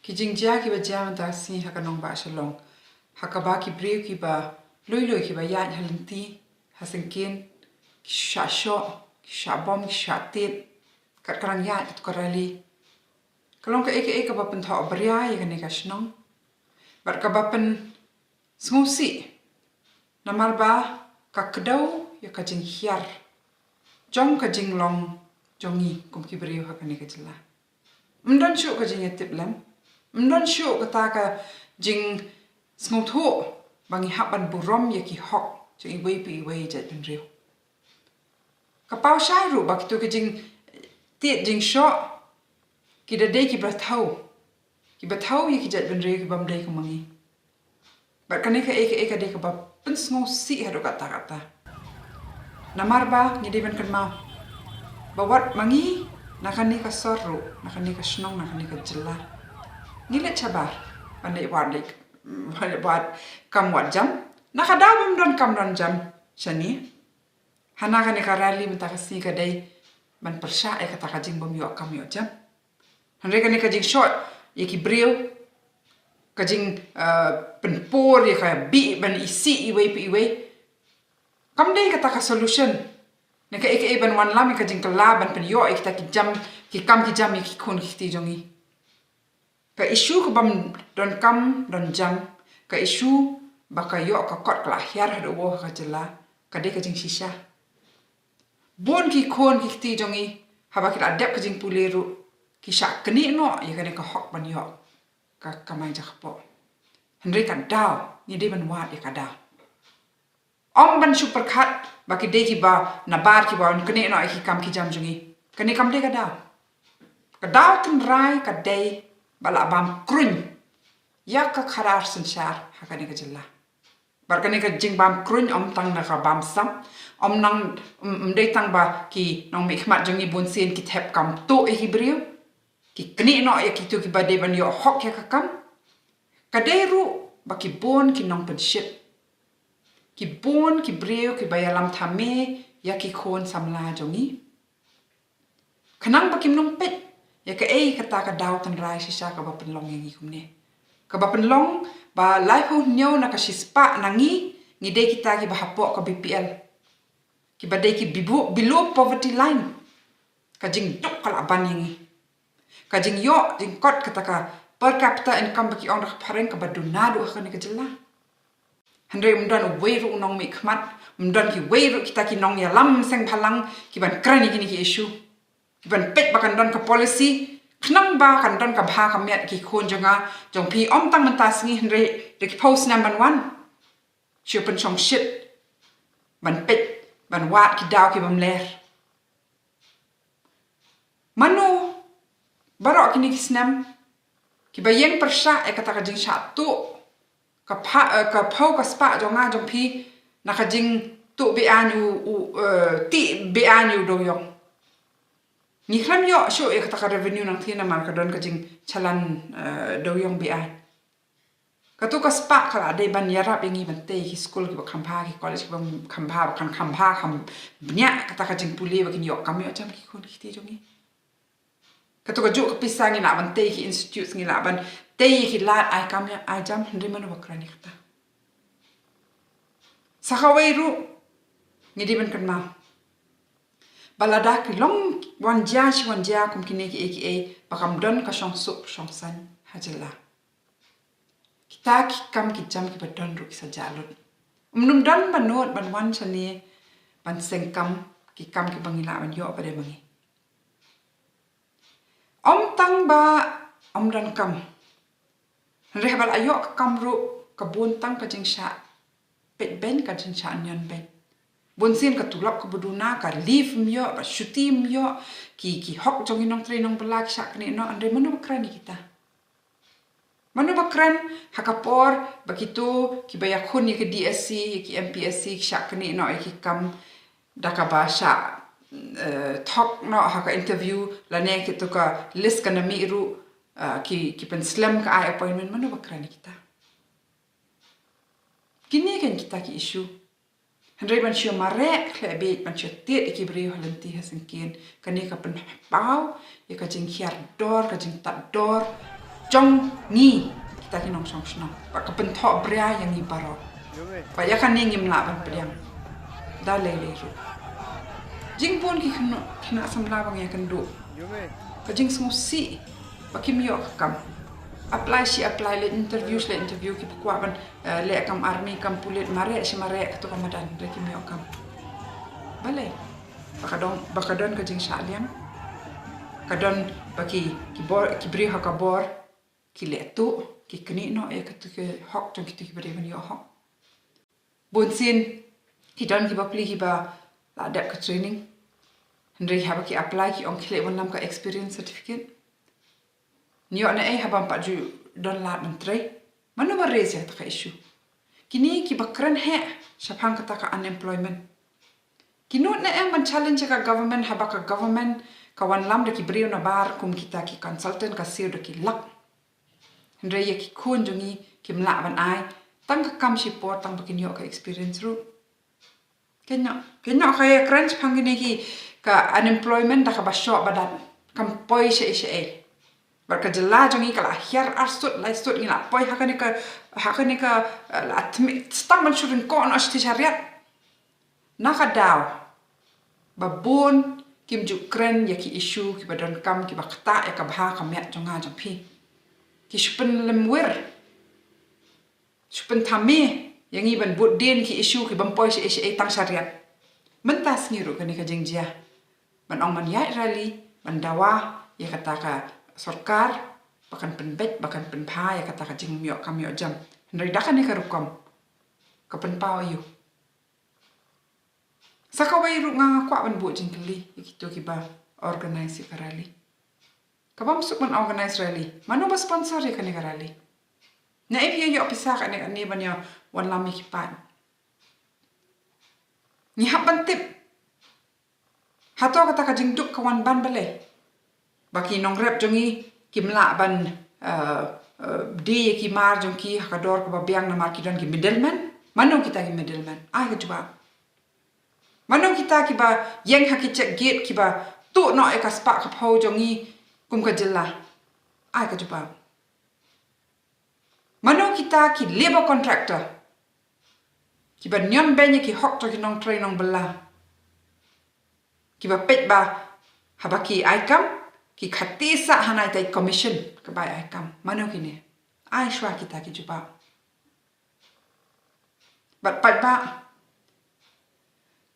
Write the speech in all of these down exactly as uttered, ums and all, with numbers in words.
Ki jingjia kiba jia mynta ka sngi ha ka nongbah Shillong, ha kaba ki briew kiba lui lui kiba ïaid ha lynti ha syngkien ki shah shoh, ki shah bom, ki shah tied, kat ka nang ïaid katto ka rally. Ka long kaei kaei kaba pynthoh bria ïa kane ka shnong bad kaba pynsngewsih, namar ba ka kdew ïa ka jinghiar jong ka jinglong jong ngi kum ki briew ha kane ka jylla. Ym don shuh ka jingïatiplem, ym don shuh kata ka jingsngewthuh ba ngi hap ban burom ïa ki hok jong iwei pa iwei i jaitbynriew. Ka paw shai ruh ba kito ki jingtied jingshoh ki da dei kiba thew, kiba thew ïa ki jaitbynriew kibym dei kum ma ngi. Bad kane kaei kaei ka dei kaba pynsngewsih haduh katta katta. Namar ba ngi dei ban kynmaw ba wat ma ngi na kane ka sor ruh, na kane ka shnong, na kane ka jylla, ngi leit shabar ban leit wad, leit, ban leit wad kam wad jam. Na ka daw bym don kam don jam shane, hana kane ka rally mynta ka sngi ka dei ban pyrshah ïa kata ka jingbym ïoh kam ïoh jam. Hynrei kane ka jingshoh ïa ki briew, ka jing, eh, pynpur ïa ka bih ban isih iwei pa iwei, kam dei kata ka solution. Na kaei kaei ban wanlam ïa ka jingkylla ban pynïoh ïa kita ki jam, ki kam ki jam ïa ki khun ki kti jong ngi. Ka issue ka bym don kam don jam, ka issue ba ka ïoh ka kot ka la hiar haduh wow ha ka jylla, ka dei ka jingshisha. Bun ki khun ki kti jong ngi haba ki la dep ka jingpule ruh ki shah knieh noh ïa kane ka hok ban ïoh ka kamai jaka poh. Hynrei ka daw, ngi dei ban wad ïa ka daw. Ym ban shu pyrkhat ba ki dei kiba nabar kiba wan knieh noh ïa ki kam ki jam jong ngi. Kane kam dei ka daw. Ka daw tynrai ka dei ba la bam kruiñ ïa ka khadar synshar ha kane ka jylla. Bad kane ka jingbam kruiñ ym tang na ka bam sap, ym nang, ym, ym dei tang ba ki nongmihkhmat jong ngi bun sien ki thep kam tuh ïa ki briew, ki knieh noh ïa kito kiba dei ban ïoh hok ïa ka kam. Ka dei ruh ba ki bun ki nongpynshit, ki bun ki briew kiba ïalam thame ïa ki khun samla jong ngi. Khnang ba kim nang peit ïa kaei kata ka daw tynrai shisha kaba pynlong ïa ngi kumne. Kaba pynlong ba laiphew hynñiew na ka shispah na ngi, ngi dei kita kiba hapoh ka B P L, kiba dei ki bibu-, below poverty line. Ka jingduk ka la ban ïa ngi. Ka jingïoh jingkot kata ka per capita income ba ki ong da ka phareng kaba duna duh ha kane ka jylla. Hynrei ym don uwei ruh u nongmihkhmat, ym don kiwei ruh kita ki nongïalam seng bhalang kiban kren ïa kine ki issue, kiban peit ba kan don ka policy khnang ba kan don ka bha ka miat ki khun jong nga jong phi, ym tang mynta sngi hynrei da ki phew snem ban wan. Shu pynshongshit ban peit, ban wad ki daw ki bym ler. Mano baroh kine ki snem kiba ïeng pyrshah ïa kata ka jingshah tuh ka pha-, eh, ka phew ka spah jong nga jong phi na ka jingtuh beaiñ u, u, eh, tih beaiñ u dewïong. Ngi khlem ïoh shuh ïa kata ka revenue nangtei namar ka don ka jingchalan, eh, dewïong beaiñ. Kato ka spah ka la dei ban ïarap ïa ngi ban tei ki skul kiba kham bha, ki college kiba kham bha, ba kan kham bha kham bniah kata ka jingpule ba kin ïoh kam ïoh jam ki khun ki kti jong ngi. Kato ka juh ka pisa ngi lah ban tei ki institutes, ngi lah ban tei ki lad ai kam ai jam, hynrei mano ba kren ïa kata. Sa kawei ruh ngi dei ban kynmaw ba lada ki long wan jia shi wan jia kum kine kiei kiei ba kam don ka shongsuk shongsaiñ ha jylla. Kita ki kam ki jam kiba don ruh ki sa jah lut. Ym don ba nud ban wan shane ban seng kam, ki kam kiba ngi lah ban ïoh ba dei ma ngi. Ym tang ba ym don kam, hynrei haba la ïoh ka kam ruh ka bun tang ka jingshah peit beiñ, ka jingshah ñion beiñ. Bun sien ka tulop kaba duna, ka leave ym ïoh, ka shuti ym ïoh, ki, ki hok jong ki nongtrei nongbylla ki shah knieh noh, hynrei mano ba kren ïa kita? Mano ba kren ha ka por ba kito kiba ïakhun ïa ka D S C, ïa ki M P S C ki shah knieh noh ïa ki kam da kaba shah, eh, thok noh ha ka interview lane kito ka list ka na mih ruh, eh, ki, ki pynslem ka ai appointment, mano ba kren ïa kita? Kine kein kita ki issue. Hynrei ban shu mareh khleh bieit, ban shu tied ïa ki briew ha lynti ha syngkien, kane ka pynpaw ïa ka jinghiar dor, ka jingtad dor jong ngi kita ki nongshong shnong. Bad ka pynthoh bria ïa ngi baroh. Bad ïa kane ngim lah ban pdiang da lei lei ruh. Jingbun ki khynnah, khynnah samla ba ngi ïakynduh, ka jingsngewsih ba kim ïoh ka kam. Apply shi apply, leit interview shi leit interview, kiba kwah ban eh, leh kam army, kam pulit, mareh shi mareh, kato ka madan, hynrei kim ïoh kam. Balei? Ba ka don, ba ka don ka jingshah liang. Ka don ba ki, ki bor, ki briew ha ka bor ki leh tuh, ki knieh noh ïa kato ka hok jong kito kiba dei ban ïoh hok. Bunsien ki don ki bapli kiba la dep ka training, hynrei haba ki apply ki ong ki leh wanlam ka experience certificate. Ngi ïoh naei haba ym pat ju don lad ban trei? Mano ba raise ïa kata ka issue? Kine kiba kren heh shaphang kata ka unemployment. Ki nud ne em ban challenge ïa ka government, haba ka government ka wanlam da ki briew nabar kum kita ki consultant ka siew da ki lak. Hynrei ïa ki khun jong ngi kim lah ban ai tang ka kam shipor tang ba kin ïoh ka experience ruh. Kynnoh, kynnoh ka ïa kren shaphang kine ki ka unemployment da kaba shoh ba dang kam poi shaei shaei. Bad ka jylla jong ngi ka la hiar arsut lai sut, ngi la poi ha kane ka, ha kane ka, eh, la tmi stang ban shu ryngkoh noh sha sha riat. Na ka daw ba bun kim ju kren ïa ki issue kiba donkam, kiba ktah ïa ka bha ka miat jong nga jong phi. Ki shu pynlem wir, shu pynthame ïa ngi ban bud dien ki issue kibym poi shaei shaei tang sha riat. Mynta sngi ruh kane ka jingjia ban ong ban ïaid rally ban dawa ïa kata ka sorkar ba kan pynbeit, ba kan pynbha ïa kata ka jingym ïoh kam ïoh jam. Hynrei da kane ka rukom ka pynpaw aïu? Sa kawei ruh nga, nga kwah ban buh jingkylli ïa kito kiba organize ïa ka rally. Ka bym suk ban organize rally, mano ba sponsor ïa kane ka rally? Naei phi ïa ïoh pisa kane kane ban ïa wanlam ïa ki paid? Ngi hap ban tip. Hato kata ka jingduk ka wan ban balei? Ba ki nongrep jong ngi kim lah ban, eh, eh, die ïa ki mar jong ki ha ka dor kaba biang namar ki don ki middleman. Mano kita ki middleman? Ai ka jubab. Mano kita kiba ïeng ha ki check gate kiba tuh noh ïa ka spah ka phew jong ngi kum ka jylla? Ai ka jubab. Mano kita ki labour contractor kiba ñion beiñ ïa ki hok jong ki nongtrei nongbylla, kiba peit ba haba ki ai kam ki khati sah ha nai tai commission kaba ai kam? Mano kine? Ai shuwa kita ki jubab. Bad paidbah,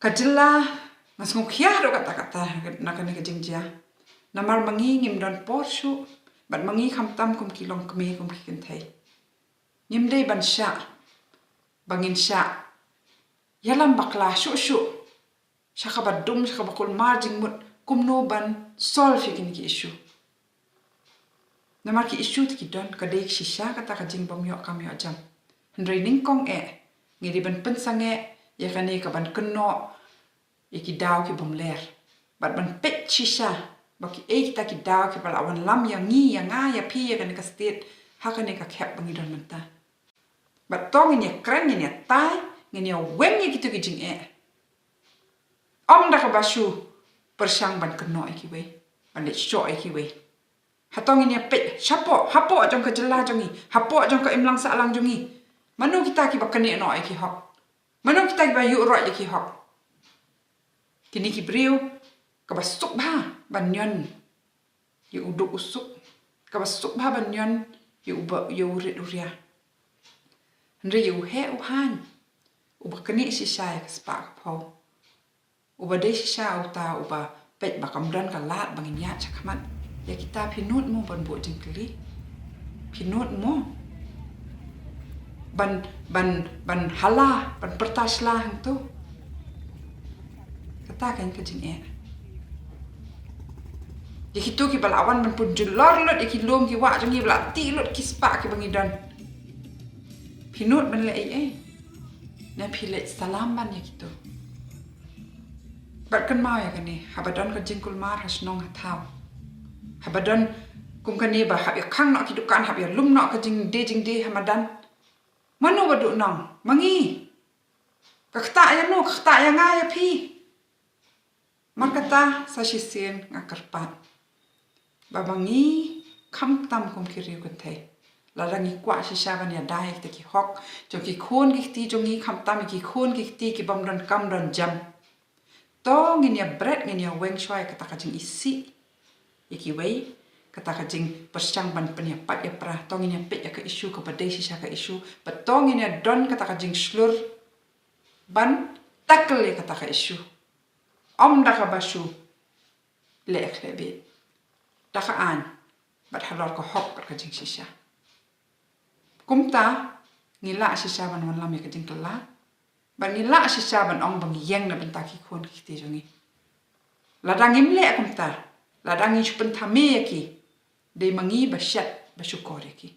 ka jylla, nga sngewkhia ruh katta katta na kane ka jingjia. Namar ma ngi ngim don por shuh, bad ma ngi khamtam kum ki longkmie kum ki kynthei. Ngim dei ban shah ba ngin shah ïalam bakla shuh shuh sha kaba dum, sha kaba kulmar jingmut kumno ban solve ïa kine ki issue. Namar ki issue te ki don, ka dei shisha kata ka jingbym ïoh kam ïoh jam. Hynrei nyngkong eh ngi dei ban pynsangeh ïa kane ka ban kynnoh ïa ki daw ki bym ler bad ban peit shisha ba kiei kita ki daw kiba la wanlam ïa ngi, ïa nga, ïa phi, ïa kane ka state ha kane ka khep ba ngi don mynta. Bad to ngin ïa kren, ngin ïa tai, ngin ïa weng ïa kito ki jingeh. Ym da kaba shu pyrshang ban kynnoh ïa kiwei, ban leit shoh ïa kiwei. Hato ngin ïa peit shapoh, hapoh jong ka jylla jong ngi, hapoh jong ka imlang sahlang jong ngi, mano kita kiba knieh noh ïa ki hok? Mano kita kiba ïuh roit ïa ki hok? Kine ki briew kaba suk bha ban ñion ïa u duk u suk, kaba suk bha ban ñion ïa u ba, ïa u rit u ria. Hynrei ïa u heh u haiñ uba knieh shisha ïa ka spah ka phew, uba dei shisha uta uba peit ba kam don ka lad ba ngin ïaid shakhmat, ïa kita phi nud mo ban buh jingkylli? Phi nud mo ban, ban, ban hala, ban pyrta sla hangto? Kata kan ka jingeh. Ïa kito kiba la wan ban pynjulor lut ïa ki lum ki wah jong ngi, ba la tih lut ki spah kiba ngi don, phi nud ban leh ei ei? Ne phi leit salam ban ïa kito? Bad kynmaw ïa kane, haba don ka jingkulmar ha shnong ha thaw, haba don kum kane ba hap ïa khang noh ki dukan, hap ïa lum noh ka jingdie jingdie ha madan, mano ba duh nong? Ma ngi. Ka ktah ïa no? Ka ktah ïa nga ïa phi. Mar kata sa shisien nga kyrpad ba ma ngi Khamtam kum ki riew kynthei, lada ngi kwah shisha ban ïada ïa kita ki hok jong ki khun ki kti jong ngi, khamtam ïa ki khun ki kti ki bym don kam don jam, to ngin ïa bret, ngin ïa weng shuwa ïa kata ka jingisih ïa kiwei, kata ka jingpyrshang ban pynïapait ïapra. To ngin ïa peit ïa ka issue kaba dei shisha ka issue, bad to ngin ïa don kata ka jingshlur ban tackle ïa kata ka issue. Ym da kaba shu leh khleh bieit, da ka aiñ bad halor ka hok bad ka jingshisha. Kumta ngi lah shisha ban wanlam ïa ka jingkylla, bad ngi lah shisha ban ong ba ngi ïeng na bynta ki khun ki kti jong ngi. Lada ngim leh kumta, lada ngi shu pynthame ïa ki, dei ma ngi ba shet ba shukor ïa ki.